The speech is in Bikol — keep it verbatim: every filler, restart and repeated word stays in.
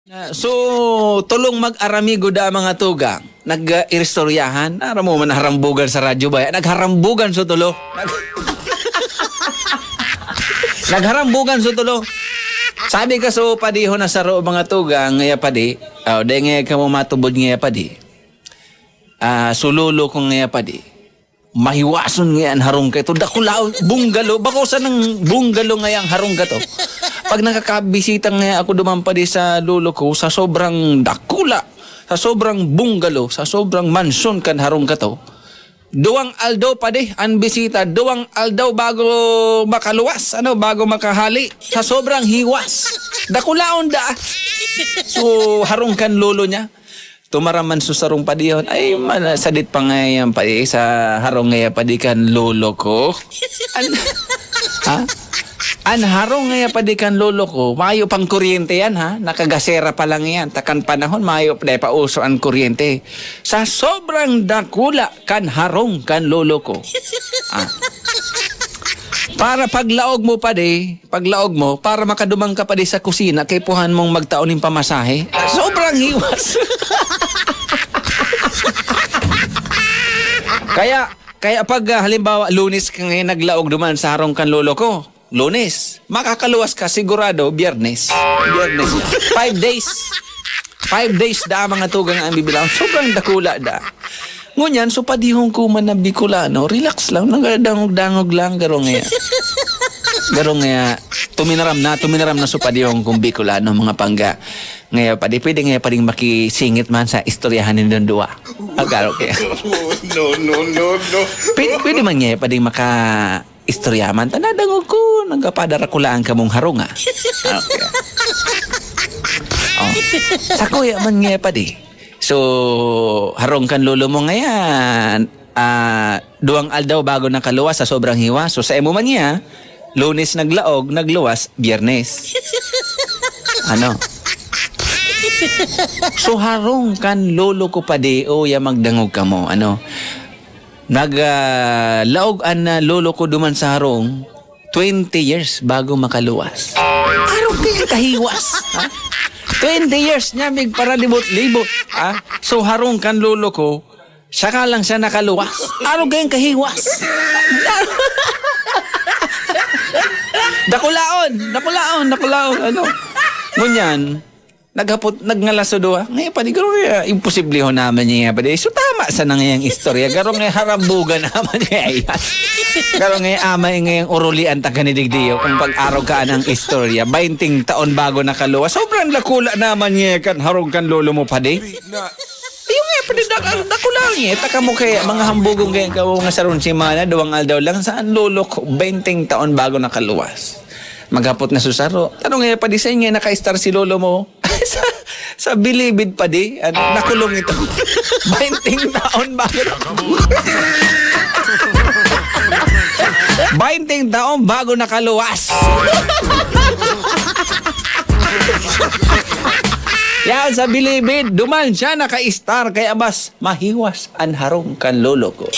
Ah, so, tolong mag-aramigo da mga tugang. Nag-iristoryahan. Aram mo man, harambugan sa radyo ba yan? Nagharambugan so tolo. Nag- Nagharambugan so tolo. Sabi ka so, padihon na saro mga tugang, ngaya padi. Oh, dai ngaya ka mo matubod ngaya padi. Ah, so lolo ko ngaya padi. Mahiwason ngaya an harong kaito. Dakulaon, bungalo. Bako sanang bungalo ngaya ang harong kato. Pag nakakabisita ngaya ako duman padi sa lolo ko, sa sobrang dakula, sa sobrang bungalo, sa sobrang mansyon kan harong kato, duwang aldaw padi an bisita, duwang aldaw bago makaluwas, ano, bago makahali. Sa sobrang hiwas. Dakulaon da. So, harong kan lolo niya. Tumaram man so sarong padihon, ay, man, sadit pa nga yan, padi, sa harong nga yan, padi kan lolo ko. An, ha? An harong nga yan, padi kan lolo ko, mayo pang kuryente yan, ha? Nakagasera pa lang yan. Takan panahon, mayo pa, pa uso ang kuryente. Sa sobrang dakula kan harong kan lolo ko. Ah. Para paglaog mo, padi, paglaog mo, para makaduman ka padi sa kusina, kaipuhan mong magtao nin pamasahe. Sobrang hiwas. Kaya, kaya pag, ah, halimbawa, Lunes ka ngayon naglaog duman sa harong kan lolo ko, Lunes, makakaluwas ka sigurado Biyernes. Biyernes. Five days. Five days da mga tugang ang bibilang. Sobrang dakula da. Ngunyan, so padihon ko man na Bicolano, relax lang, nagdangog-dangog lang, garo ngaya. Garo ngaya, tuminaram na, tuminaram na so padihon kong Bicolano, mga pangga. Ngaya padi, pwede ngaya padi makisingit man sa istoryahan nindong duwa. Ah, garo kaya. No, no, no, no. Pwede, pwede man ngaya padi maka istorya man ta, nadangog ko, nagpapadarakulaan kamong harong, ah. Okay. Oh. Sa kuya man nga padi. So, harong kan lolo mo ngayan, ah, duwang aldaw bago nakaluwas sa sobrang hiwa. So, sa imo man niya, Lunes naglaog, nagluwas, Biyernes. Ano? So, harong kan lolo ko padi, o ya magdangog kamo, ano? Nag, ah, laog an, ah, lolo ko duman sa harong, twenty years bago makaluwas. Arog kaya kahiwas, ha? Twenty years niya, migparalibot-libot, ha? So, harong kan lolo ko, saka lang siya nakaluwas. Arog kaya kahiwas. Dakulaon, dakulaon, dakulaon, ano? Ngunyan, naghapot, nagngalas so duwa. Ngayon, padi, garo kaya, imposible ho naman niya, padi. So, tama sa nangayang istorya. Garo nga harambugan naman niya yan. Garo nga amay ngayang urulian ta kanidigdiyo kung pag-araw ka anang istorya. Bainting taon bago nakaluwas. Sobrang dakula naman niya kan harong kan lolo mo, padi. Ayun nga, padi, dak- dakula niya. Taka mo kaya, mga hambugon kaya ka, mga sarong simana, duwang aldaw lang. Saan lolo ko? Bainting taon bago nakaluwas. Maghapot na susaro. Ano nga, padi, sa inyo, naka-star si lolo mo? sa, sa bilibid padi, ano, nakulong ito. Bainting taon bago. Bainting taon bago nakaluwas. Yan sa bilibid, duman siya naka-star, kaya mas mahiwas an harong kan lolo ko.